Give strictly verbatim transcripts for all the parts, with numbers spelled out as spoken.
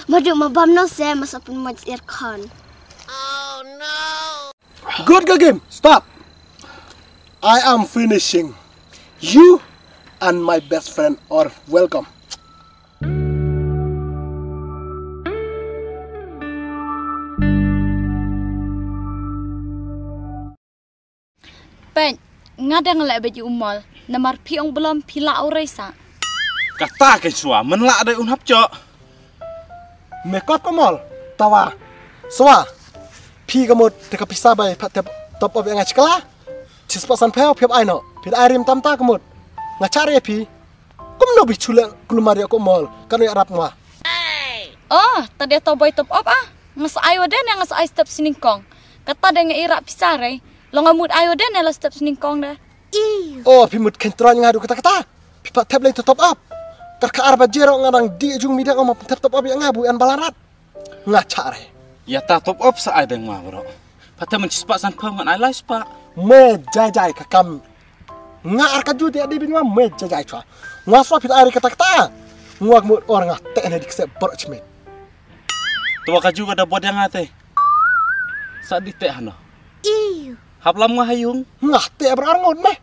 Madu ma bam no se ma sa pun mo ir khan. Good ka game. Stop. I am finishing. You and my best friend are welcome. Peit, nga dang leh bad ïa u Mol, namar phi ong Blom phi lah u rei sa. Kata ka swa, men lah dei un hap chok. Me kot ko Mol, tawa. Swa, phi ka mut te ka pisa bai pat te top up ïa nga chikla. Chispah san phew phi ap ai no, phi ai rim tam ta ka mut. Nga char ïa phi. Kumno bi chule kulmar ïa ko Mol, kan ïa rap nga. Oh, ta dei to bai top up ah. Nga sa ai wa dei ne nga sa ai step sining kong. Kata dei nga ira pisa rei. Lo nga mut ai wa dei ne la step sining kong dei. Oh, phi mut khen trai nga du kata kata. Phi pat thep lei to top up. Kar ka ar baje ro nga dang di jung mi dang ma thep top up ïa nga bu an balarat. Nga chare. Ïa ta top up sa ai deng ma bro. Pat thep man chispah san phew ngan ai lai spah. Me jai jai ka kam. Nga ar ka ju te di bin ma me jai jai chwa. Nga swa phi ai kata kata. Nga mut or nga te ne dik se bro chmet. Tua ka ju ka da bod ïa nga te. Sa di te hano. Hap lam nga hayung. Nga te bro ar ngut me.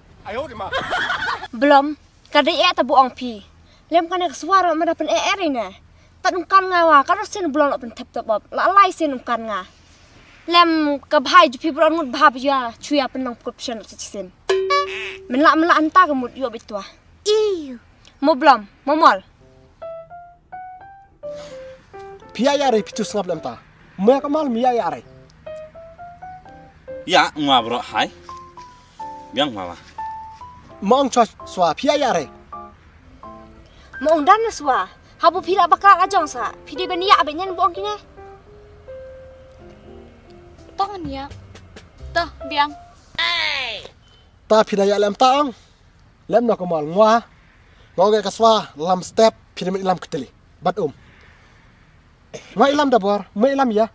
Blom, ka dei eh ta bu ong phi. Lem kane ka swar ma da pen eh eri ne. Tad ung kan nga wa ka ro sin Blom la pen thep top up. La lai sin ung kan nga. Lem ka bhai ju phi bro ngut bha bha ya chuya pen nang pukut pshen la chisin. Men la men la anta ka mut yo bitwa. Mo Blom, mo Mol. Phi ïa ïa rei phi tu sngap lem ta. Mo ka Mol mi ïa ïa rei. Ïa nga bro hai. Biang mama. Mo ong chwa swa phi ïa ïa rei. Mo ong dan swa. Habu phi la bakla la jong sa. Phi di ben ïa ben nyen bo ong kine. Tong ïa. Tah biang. Ta phi da ïa lem ta ong. Lem no ko Mol ngwa. Ngo ge ka swa lam step phi da lam kteli. Bat um. Ngwa ilam da bor, ngwa ilam ïa.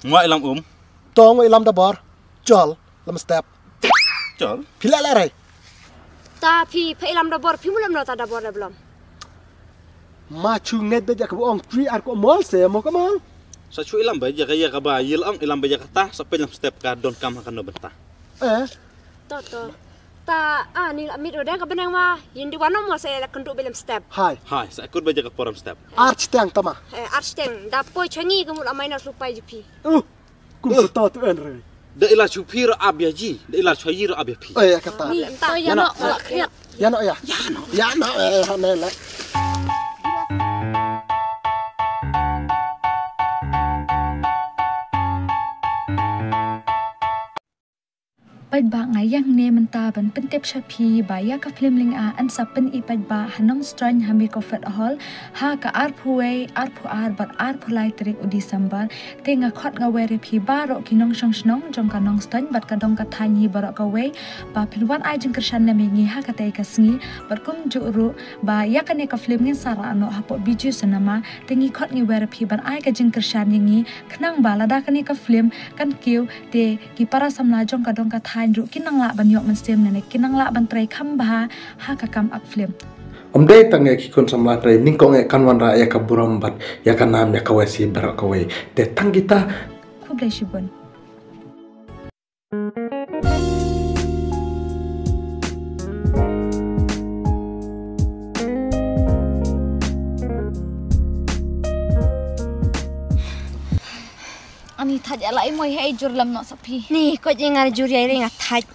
Ngwa ilam um. To ngwa ilam da bor. Chol, lam step. Chol. Phi la la rai. Ta phi pha ilam da bor, phi mu lam no ta da bor da Blom. Ma chu nget da jak bu ong three ar ko Mol se mo ko Mol. Sa chu ilam ba jak ïa ka ba yil ong ilam ba jak ta sa pe lam step ka don kam ha ka no benta. Eh. To to. Ta a ni la mit ro da ka benang ma yin di wano mo sa la kendu belem step. Hai. Hai sa kut ba jak ka poram step. Arch tang tama. Eh arch tang da poi changi ka mu la minus lupai ji phi. Uh. Kum sa ta tu en re. Da ila chu phi ro ab ya ji, da ila chu yi ro ab ya phi. Eh ya kata. Ni ta ya no. Ya no ya. Ya no ya. Ya no ya ha ne la. Paidbah nga ïa hangne mynta ban pyntip sha phi ba ïa ka film Lynga yn sa pyni paidbah ha Nongstoiñ ha Mekofet Hall ha ka arphew wei, arphew ar bad arphew lai tarik u December. Te nga khot nga wer ïa phi baroh ki nongshong shnong jong ka Nongstoiñ bad ka dong ka thaiñ hi baroh kawei ba phin wan ai jingkyrshan lem ïa ngi ha katei ka sngi bad kumjuh ruh ba ïa kane ka film ngin sa rah noh hapoh Bijou Cinema. Te ngi khot ngi wer ïa phi ban ai ka jingkyrshan ïa ngi khnang ba lada kane ka film kan kiew te ki para samla jong ka dong ka thaiñ ruh kin nang lah ban ïoh mynsiem ne kin nang lah ban trei kham bha ha ka kam ak film. Ym dei tang ïa ki khun samla trei nyngkong eh kan wanrah ïa ka burom bad ïa ka nam ïa kawei shi baroh kawei. Te tang kita. Khublei shibun. Ani thaj ala i moi hei jur lam no sa phi. Ni ko ji ngar jur ya ring a thaj.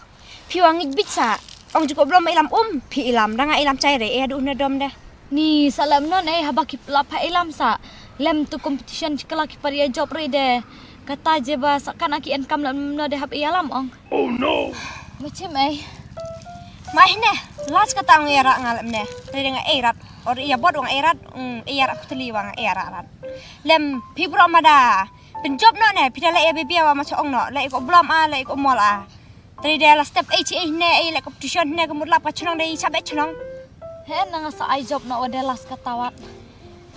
Phi wang ij bit sa. Ong ji ko Blom ilam um. Phi ilam dang a ilam chai re e du ne dom de. Ni sa lam no ne haba ki la pha ilam sa. Lem tu competition chi kala ki pari a job re de. Kata je ba sa kan aki en kam lam no de hap ilam ong. Oh no. Machim ei. Mai ne. Las kata ong iara nga lam ne. Re nga irat. Or ia bot ong irat. Iara putli wang iara rat. Lem phi bro mada. Pynjop noh ne phi da la ïa bebia wa ma chong noh la ïa ko Blom a la ïa ko Mol a. Tadi da la step ei chi ei ne ei la competition ne ka mut lap ka chnong da i chap ei chnong. He na nga sa ai jop noh wa da las ka tawat.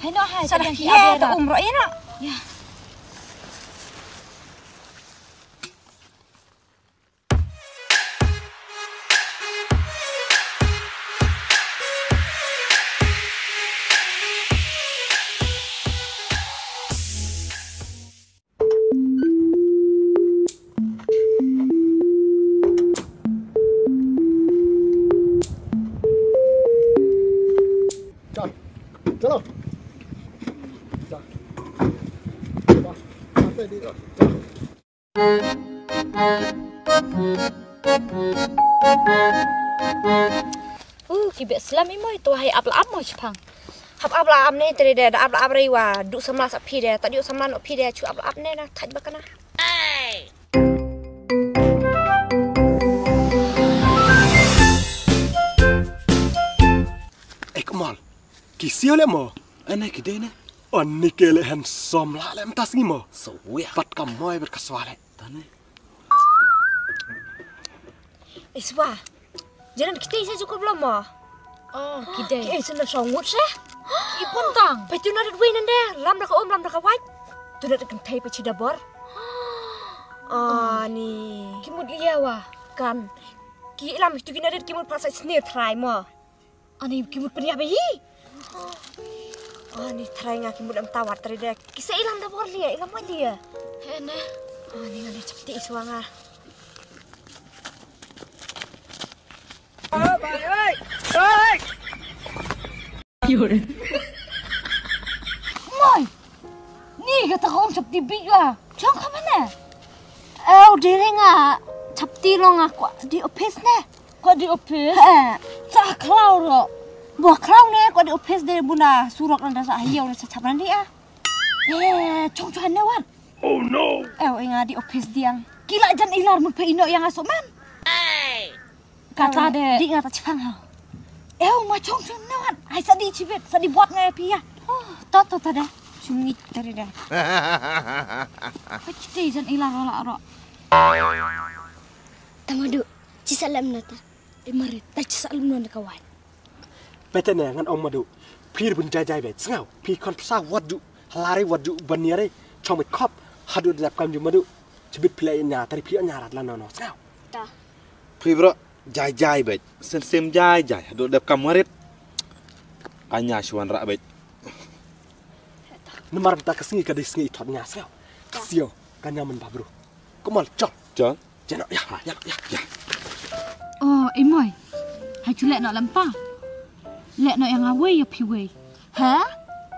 Hai noh hai. Sa da hi ta um ro ei noh. Ya. Uh, ki beh slem i Moi, to hai ap la ap mo shipang. Hap ap la ap ne tre de, da ap la ap rei wa, du samla sa phi de, ta du samla no phi de, chu ap la ap ne na thaj bakana. Ei, Kamal. Ki siaw le mo. Ane ki dei ne. Ani ke le handsome la le mtas ngi mo. So ya. Pat ka Moi ber ka swa le. Tane. Iswa. Jangan kita isa cukup lo mo. Oh, ki dei. Ki isa na songut se. Ki pun tang. Patu na rit wei nande. Lam da ka um, lam da ka wai. Tu na kan thai pa chida bor. Ah, ni. Ki mut lia wa. Kan. Ki lam tu ki na rit ki mut pa sa sneer try mo. Ani ki mut pynïap hi. Ani trai nga ki mut em tawat trai de. Ki sa ilam da bor lia, ilam wa lia. He ne. Ani nga le chapti iswa nga. Moi. Ni kata ka um chapti bi wa. Chong ka mana? Au, dere nga chapti lo nga kwa di office ne. Kwa di office? He. Sa khlaw ro. Bwa khlaw ne kwa di office de buna surok nanda sa hiyaw na sa chapran di ah. He, chong chong ne wan. Oh no. Au, inga di office diang. Kila jan ilar mun pa ino yang asok man. Kata de. Di nga ta chipang ha. Ew, ma chong chong ne wan. Ai sa di chibet, sa di buat ngai pia. Oh, to to to de. Chungi tari de. Kiti jan ilar ro la ro. Tamadu, chi sa lem na ta. E mare, ta chi sa lem na ka wai. Pete ne ngan ong madu. Phi bun jai jai be. Sngau. Phi kon psa wadu. Halari wadu baniare. Chong mit kop. Hadu dap kam ju madu. Chibit phi la nya tari phi nya rat la no no. Sngau. Ta. Phi bro jai jai be. Sen sem jai jai. Hadu dap kam warit. Kanya shwan ra be. Namar ta ka sngi ka dei sngi thot nya sngau. Sio kanya man babru. Kumal chok. Chok. Jeno ya ya ya ya. Oh, Imoi. Hai chu leh no lampa. Leh no yang away ya phi wei. Ha?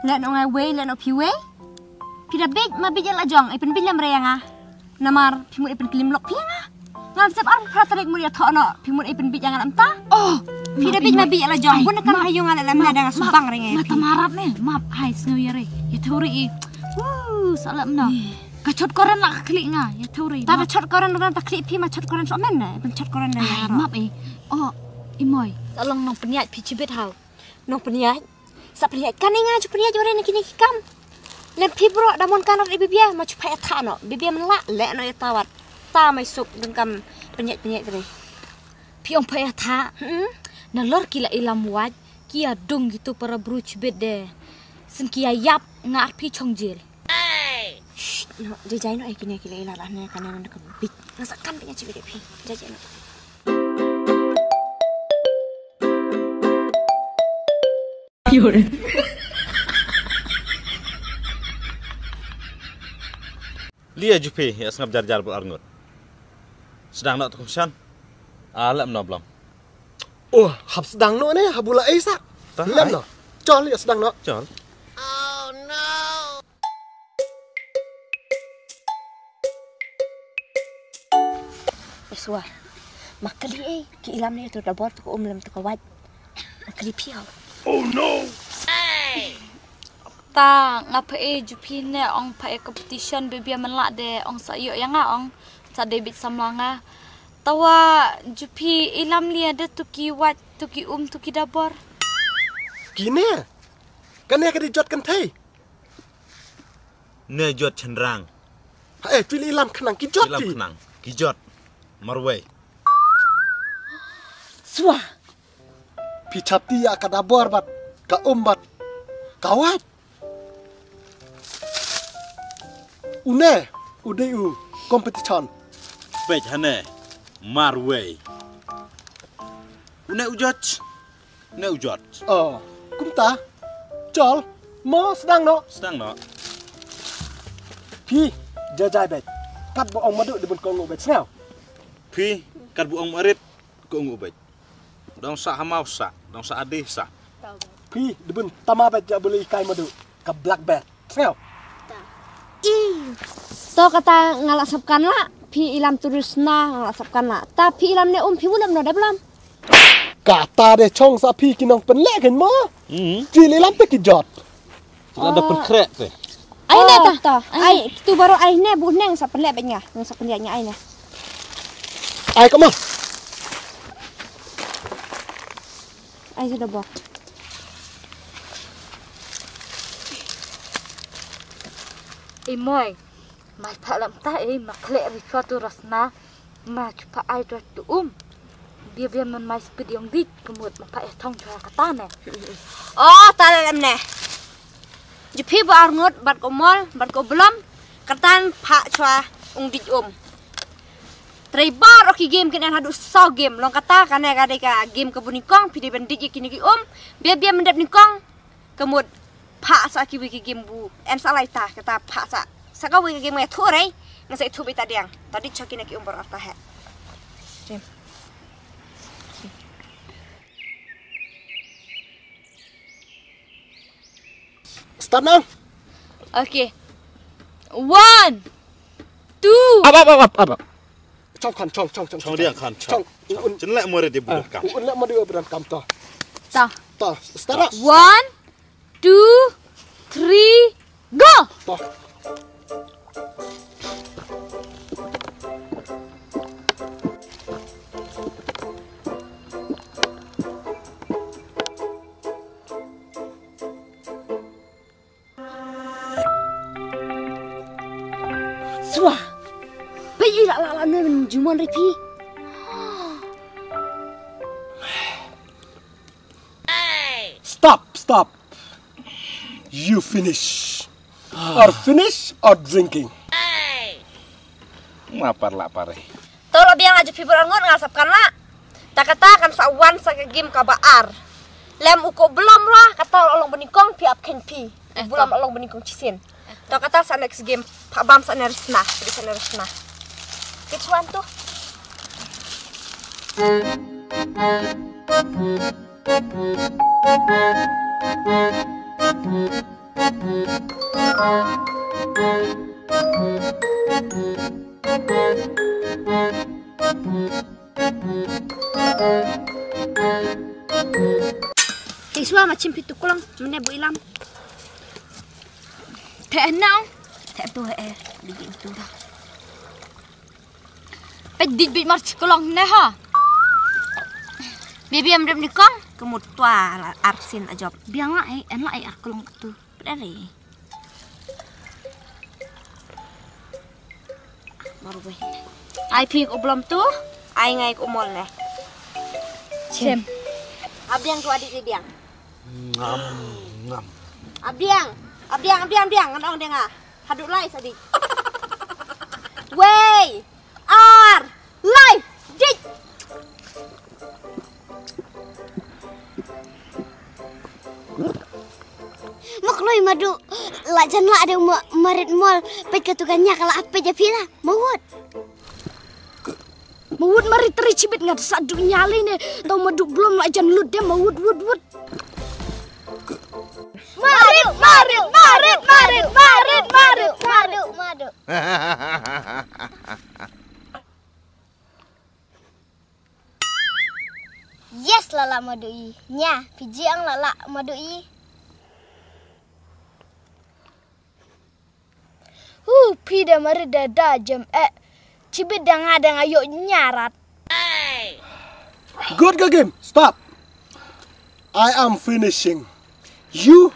Leh no ngai wei, leh no phi wei. Phi da big ma big la jong, ai pyn big lam re yang a. Namar phi mut ai pyn klim lok phi yang a. Ngam sep ar phra tarik mut ya tho no, phi mut ai pyn big yang lamta. Oh, phi da big ma big la jong. Bun kam hayu nga leh lam na da nga subang re ngai. Mata marat ne, map hai snow ya re. Ya thori i. Woo, salam no. Ka chot koran la ka khlieh nga, ya thuri. Ta ba chot koran ran ta khlieh phi ma chot koran so men ne, ban chot koran ne. Ai, map e. Oh, Imoi. Ta long nong pynïaid phi chibit hau. Nong pynïaid. Sa pynïaid kan nga chu pynïaid ore ne kine ki kam. Lem phi bro da mon kan rat i bibia ma chu pha tha no. Bibia man la le no ya tawat. Ta mai suk dang kam pynïaid pynïaid re. Phi ong pha tha. Hmm. Na lor ki la ilam waj ki ya dung gitu para bru chibit de. Sin ki ya yap nga ar phi chong jil. Jai jai no ai kine kile ila lah ne kan ne ka bit. Nasa kan punya cewek phi. Jai jai no. Lia jupi ya sngap jar jar bul arngut. Sedang nak tukum shan. Alam no blom. Oh, hap sedang no ne habula ai sa. Lem no. Chol ya sedang no. Chol. Eswa. Makali eh ki ilam ne tu da bor tu ko um lem tu ko waj. Makali piau. Oh no. Ta nga pha e jupi ne ong pha e competition bebia man la de ong sa yo ya nga ong sa David samla nga. Tawa jupi ilam lia de tu ki waj tu ki um tu ki da bor. Kine. Kane ka di jot kan thei. Ne jot chenrang. Ha eh tu ilam khnang ki jot. Ilam khnang ki jot. Marwei. Swa. Phi chap ti ya ka da bor bat ka um bat ka waj. Une u dei u competition. Pej hane marwei. Une u jot. Ne u jot. Oh, kumta. Chol. Mo sedang no. Sedang no. Phi jajai bej. Kat bu ong madu de bun kong bej sngau. Phi kat bu ong marit kong bej. Dong sa hamau sa, dong sa adih sa. Phi dibun tama bet ja bule ikai madu ka black bet. Sngeo. To kata nga la sap kan la. Phi i lam tu Rosna nga la sap kan la. Ta phi i lam ne um phi u lam no da blam. Kata de chong sa phi ki nong pynleh kan mo. Hmm. Phi le lam te ki jot. Sila da pynkhreh te. Ai ne ta. Ai tu baru ai ne bu neng sa pynleh bad nga. Neng sa pynleh nga ai ne. Ai ka ma. Ai sa da bo. I moi. Mai pha lam ta ei ma khleh ri chwa tu Rosna. Ma chu pha ai chwa tu um. Bia bia man mai speed yong dik kemut ma pha eh thong chwa kata ne. Oh ta lem ne. Ju phi ba arngut bat ko mol bat ko blom. Katan pha chwa ung dik um. Trei bar o ki game kin en hadu so game long kata kane ka dei ka game ka bu nyngkong phi dei ban dik ïa kine ki um. Bia bia mendep nyngkong. Kemut pha sa kiwi ki game bu en sa lai ta kata pha sa sa kawi ki game ngai thu rei ngai sa thu bita diang tadi choki na ki umbar arta he. Start now. Okay. One, two. Up, up, up, up, up. Chong khan, chong, chong, chong, chong. Chong diang khan, chong. Chong. Chong. Chin lek mo re de budak kam. Un lek mo de budak kam to. Ta. Ta, start. One, two, three, go. To. Swa. Pei i la la la ne jumon re phi. Stop, stop. You finish. Or finish or drinking. Ma par la pare. To lo biang aju phi bor angut nga sap kan la. Ta kata kan sa wan sa ka game ka ba ar. Lem u ko belum la kata lo long benikong phi ap khen phi. Belum lo long benikong chisin. To kata sa next game. Pha bam sa nerisna. Pha sa nerisna. Which one tu? Te swa ma chim pitu kolong mene bu ilam. Te nang. Te tu he. Bigi tu da. Peit dik beit mar chi kolong ne ha. Bibi em rem ni kong. Kemut tua la arsin ajop. Biang la ai en la ai ar kolong tu. Pdari. Baru gue. Ai phi ko blom tu. Ai ngai ko mol ne. Chem. Abiang tu adik ni biang. Ngam ngam. Abiang. Abiang abiang abiang ngan ong dia nga. Haduk lai sadik. Wei. Ar. Lai. Dik. Makloi madu. La jan la de marit mol. Pet ka tu kan nya ka la ape ja pila. Mawut. Mawut marit teri chibit ngat sa du nyali ne. Tau madu belum la jan lut de mawut wut wut. Marit, marit, marit, marit, marit, marit, marit, marit. Yes, lala madu i. Nya, piji ang lala madu i. Hu, phi da marit da da jem eh. Chibit da nga da nga yo nyarat. Good ka game. Stop. I am finishing. You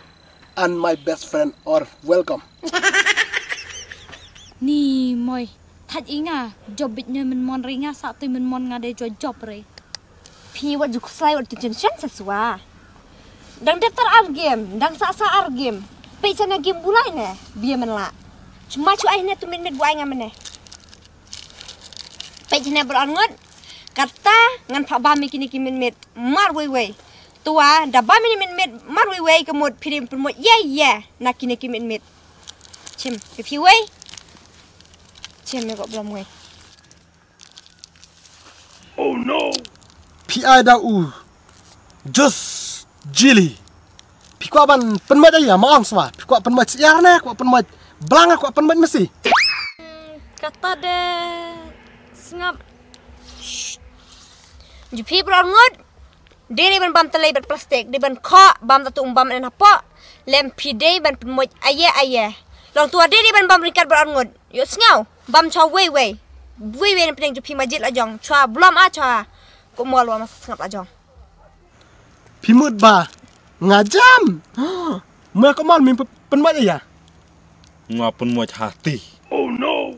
and my best friend are welcome. Ni moi. Thaj i nga. Job bit ne men mon ri nga sa tu men mon nga de jo job re. Phi wat ju khuslai wat tu chen chen sa swa. Dang dep tar ar game, dang sa sa ar game. Pei chana game bulai ne, bia men la. Chuma chu ai ne tu mit mit buai nga mene. Pei chana bro an ngot. Kata ngan pha ba mi kini ki mit mit. Mar wei wei. Tua da ba mi ni mit mit mar wei wei kemut phi dim pemut ye ye. Na kini ki mit mit. Chim, phi phi wei. Chim me ko blom wei. Oh no. Phi ai da u. Just jili. Phi kwah ban pynmait ai ya ma ong swa. Phi kwah pynmait siar ne, kwah pynmait Blang, nga kwah pynmut masi. Hmm, kata de sngap. Ju phi bro ngut. Dei dei ban bam tylli bad plastik, dei ban khoh bam tatu um bam en hapoh. Lem phi dei ban pynmut aye aye. Long tua dei dei ban bam ryngkat bad arngut. Ïoh sngew, bam cha wei wei. Wei wei na pdeng ju phi majit la jong. Cha blom a cha. Ko mol wa masa sngap la jong. Phi mut ba nga jam. Mel ko mol min pynmut aye. Nga pynmut hati.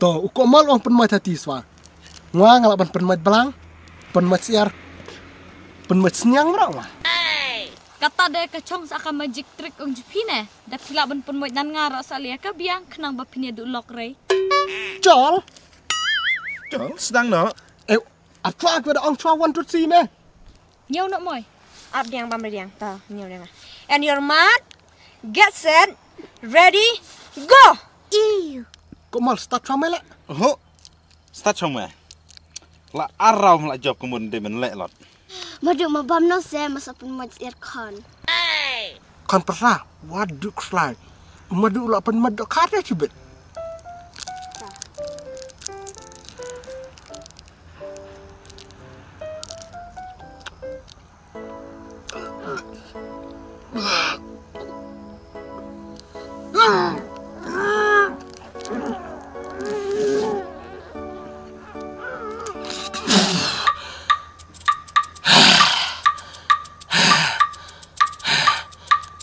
To, u ko mol ong pynmut hati swa. Nga nga lah ban pynmut blang, pynmut siar, pynmut sniang mrang wa. Kata de ka chong sa ka magic trick ong ju phi ne. Da phi lah ban pynmut nan nga ra sa lia ka biang khnang ba phi ne du lok rei. Chol. Chol, sedang no. Eh, ap chwa ko da ong chwa one two three ne. Ñiew nok moi. Ap diang bam diang ta ñiew diang. And your mat, get set, ready, go. Ew. Ko mol start chwa mai la. Ho. Start chwa mai. La aram la job ko mun de men le lot. Madu ma bam no se ma sa pynmut aircon. Kon pra, what do kslai. Madu la pynmut do kate chibit.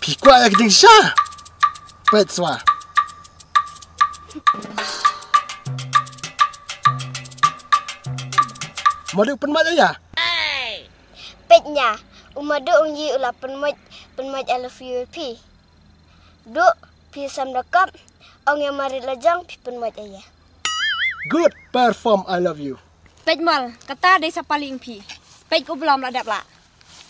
Phi kwah ïa ka jingshisha? Peit swa. Madu pynmut ïa. Peit nia, u Madu ong ïa u la pynmut, pynmut I love you phi. Du phi sam da kop, ong ïa marit la jong phi pynmut ïa. Good perform, I love you. Peit mol, kata dei sa paling phi. Peit ko blom la dep la.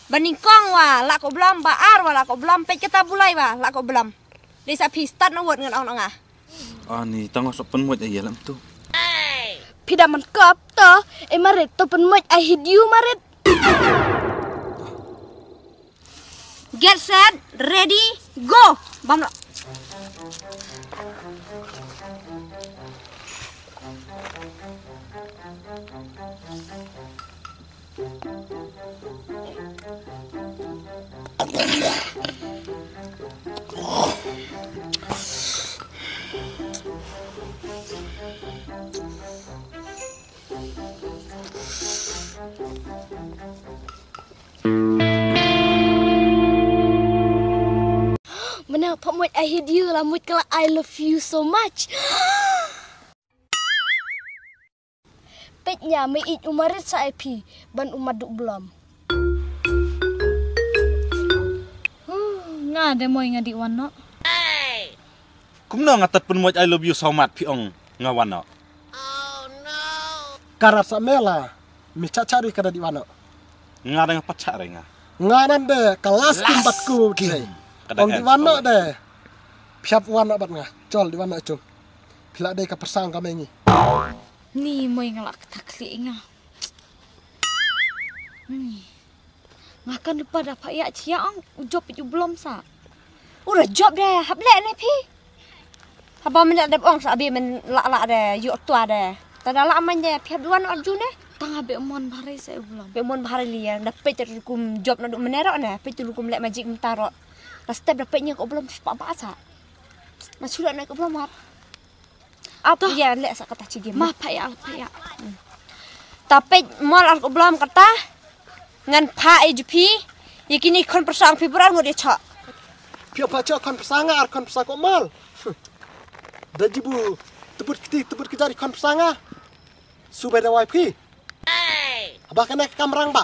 Ba nyngkong wa la ko blom, ba ar wa la ko blom, peit kata bulai wa la ko blom. Dei sa phi start na wot ngan ong nga. Ani tang sa pynmut ïa lam tu. Phi da man kop to, e marit to pynmut I hate you marit. Get set, ready, go. Bam lo. Mane pha mut I hate you la mut ka la I love you so much. Peit nia me ïeit u marit sa ïa phi ban u Madu blom. Huh, nga de moi nga dih wan noh. Kumno nga tat pynmut I love you so much phi ong nga wan noh. Ka rat sa mela, mi cha cha ri ka da dih wan noh. Nga da nga pat cha ri nga. Nga nan de ka last game bat ku de. Ong dih wan noh de. Phiap wan noh bat nga. Chol dih wan noh chung. Phi la dei ka persang ka mengi. Ni moi nga la kata kli nga. Ni. Nga kan lupa da pha ïa chia ong u jop u blom sa. U ra jop de hap leh ne phi. Haba men dep ong sa abi men la la de yu tua de. Ta da la man de phi hap duan arju ne. Tang abi mon bhari sa u blom. Be mon bhari li ya da peit rukum jop na du menero ne peit rukum leh magic mentaro. Da step da peit nya ko blom pa ba sa. Ma chula ne ko blom hap. Ap ïa leh sa kata chi game. Ma pha ïa pha ïa. Ta peit mol ar ko blom kata. Ngan pha e ju phi. Ïa kini khon persang phi bra ngut ïa cha. Phi pha cha khon persang ar khon persang ko mol. Da jibu tebut kiti tebut kejar khon persang. Su bai da wai phi. Ba kane ka kamrang ba.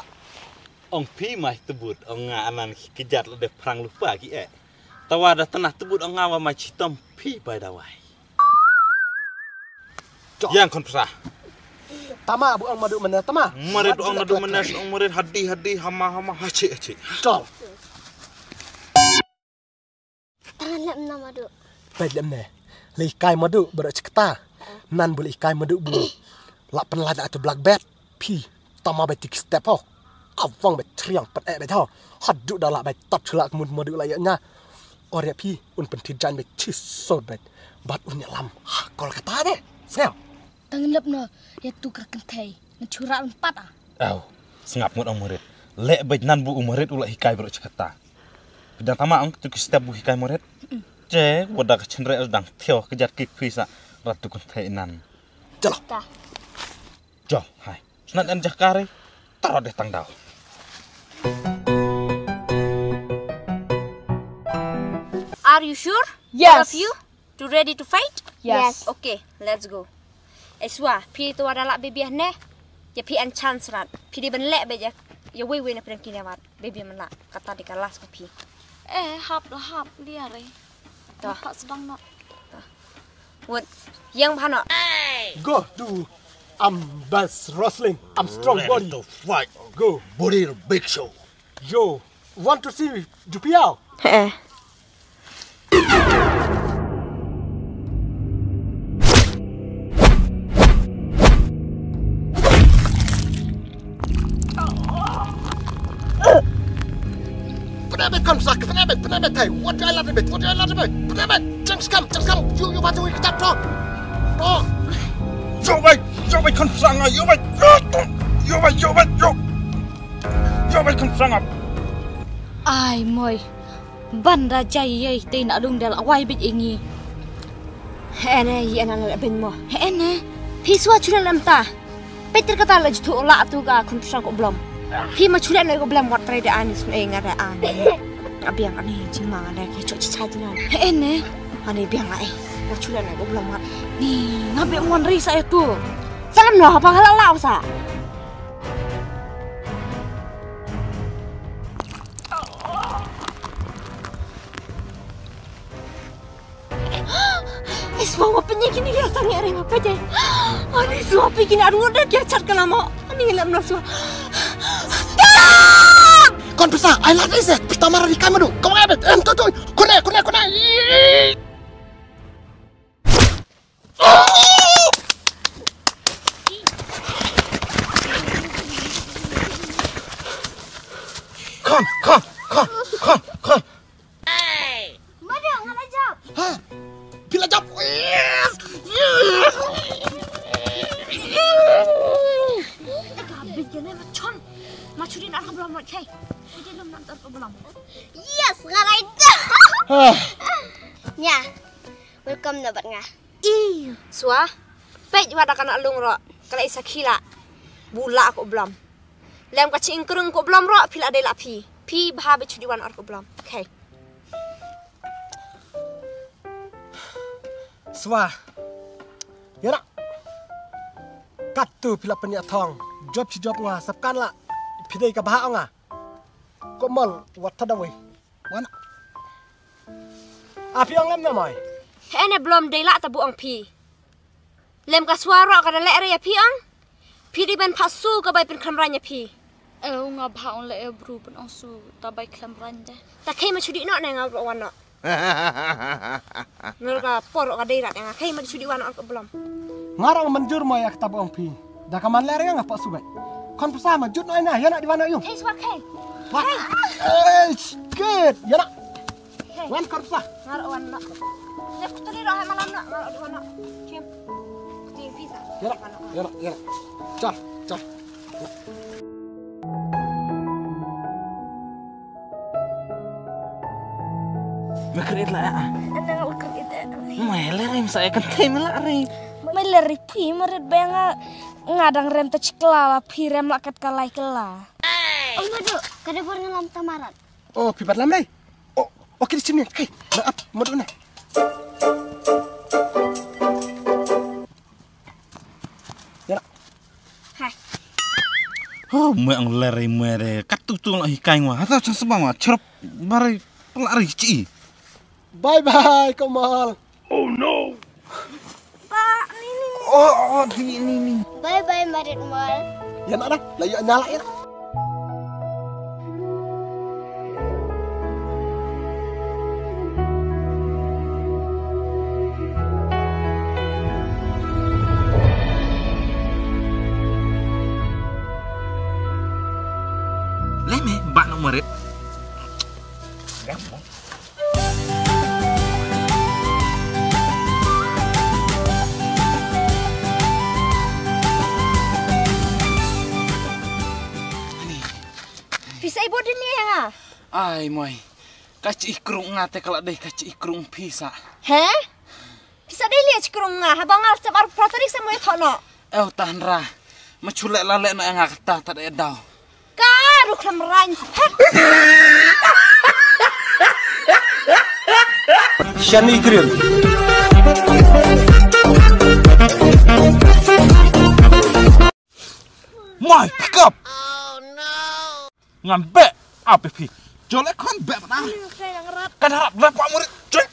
Ong phi mai tebut ong nga anan kejar la de prang lupa ki eh. Tawa da tanah tebut ong nga wa mai chitom phi bai da wai. Yang khon psa. Tama bu ong madu mana tama. Marit ong madu mana ong marit hadi hadi hama hama hachi hachi. Chol. Tangan lem na madu. Peit lem ne. Lei kai madu bro chikta. Nan bu lei kai madu bu. La pen la da tu black bet. Phi tama bai tik step ho. Ka vang bai triang pet eh bai tho. Hadu da la bai tat chula kmun madu la ya nya. Kor ïa phi un pynthit jaiñ bad chi sor bad bad un ïalam ha Kolkata de. Sngap. Tang lep no ïa tu ka kynthei. Ngan chura un pat ah. Aw, sngap ngut ong Marit. Leh bad nan bu u Marit u la hikai bro chi kata. Phi dang tama ong tu ki step bu hikai Marit. Che, wada ka chynreh dang theo ka jat ki phi sa rat tu kynthei nan. Chalo. Ta. Jo, hai. Snan en jaka re. Taro de tang dau. Are you sure? Yes. All of you? To ready to fight? Yes. Okay, let's go. Eswa, phi to wada la bebia ne? Ya phi an chance rat. Phi di ben lek be ya. Ya wei wei na pren kine wat. Bebia men la. Kata di ka last ko phi. Eh, hap do hap liare. Toh. Pak sedang no. Wut. Yang bhano. Go do. I'm best wrestling. I'm strong body. Ready to fight. Go. Body big show. Yo, want to see Jupiao? He. Pynebet kon sak, pynebet, pynebet hai. What do I love it? What do I love it? Pynebet, jangan sekam, jangan sekam. You, you baca wik tak tok. Tok. Yo bai, yo bai kon sang, yo bai, yo tok. Yo bai, yo bai, yo. Yo bai kon sang ap. Ai moi. Ban da jai yai te na lung dal awai bit ingi. He ne, ye na la ben mo. He ne. Phi swa chule lam ta. Peter kata la juthu la tu ka khun psang ko blom. Phi ma chule na ko blom wat trai da anis me nga da an. Abiang ani jima da ke chok chicha jina. He ne. Ani biang ai. Ma chule na ko blom wat. Ni ngabe mon ri sa tu. Salam no apa hala la sa. Iswa wa penye kini ya sange re ma peje. Ani swa pe kini aru de kya chat kala mo. Ani lam na swa. Stop! Kon pesa, I love this. Pita mara di kamadu. Kau ngai bet. Em tu tu. Kune kune kune. Come, come, come, come, come. Mada nga la jump. Ha? Phi la jump. Yes. Yes. Ka bit kene ma chon. Ma churi na ka blom ma chai. Churi lum na ka blom. Yes, nga la jump. Ha. Nya. Welcome na bad nga. Swa, peit wa da kana lung ro, kala isa khila, bula ko blom. Lem ka ching krung ko blom ro, phi la dei la phi. Phi bha be chudi wan or ko blom. Okay. Swa. Yana. Katu phi la penia thong. Job chi job nga sap kan la. Phi dei ka bha nga. Ko mal, wat thada wei. Wan. A phi ong lem na mai. He ne blom dei la ta bu ong phi. Lem ka swa ro ka da le re ya phi ong. Phi di ben pha su ka bai pyn khlem ran ya phi. Eh, nga bha ong le e bru pyn ong su ta bai khlem ran de. Ta khei ma chudi no ne nga ro wan no. Ngal ka por ka dei rat nga khei ma chudi wan no ka blom. Nga ro manjur mo ya ka ta bu ong phi. Da ka man le re nga pa su bai. Kon psa ma jut no ina ya na di wan no yung. Eh, swa khei. Wah. Eh, good. Ya na. Wan kor sa. Ngar wan na. Lep kuturi ro hai malam na. Ngar wan na. Kem. Kuturi pisa. Yara, yara, yara. Chal, chal. Me krit la ya. Anda ngal krit ya. Me le rim sa ya kan thai me la ri. Me le ri phi me rit ba nga nga dang rem ta chikla la phi rem la kat ka lai kla. Oh madu, kada bor ngalam tamarat. Oh, phi bat lam dai. Oh, oh, kiri sini. Hei, maaf, madu na. Ya. Hai. Oh, mwe ang lere mwe re. Katu tu la hikai ngwa. Hata chan seba ma. Cherap bare pala re chi. Bye bye, Kamal. Oh no. Pa, ni ni. Oh, oh, ni ni ni. Bye bye, Marit Mal. Ya nak dah. Lah ya nyala ya. Leme, bak nok Marit. Leme. Ai moi. Ka chi krung nga te ka la dei ka chi krung phi sa. He? Pisa dei lia chi krung nga, haba nga la step ar pra tarik sa moi thono. Eu tahan ra. Ma chule la le na nga kata ta dei dau. Ka ru khlam rang. Shani Grill. My pickup. Ngan be ape phi. Jole khon be mana. Kan harap lepa murid. Jole.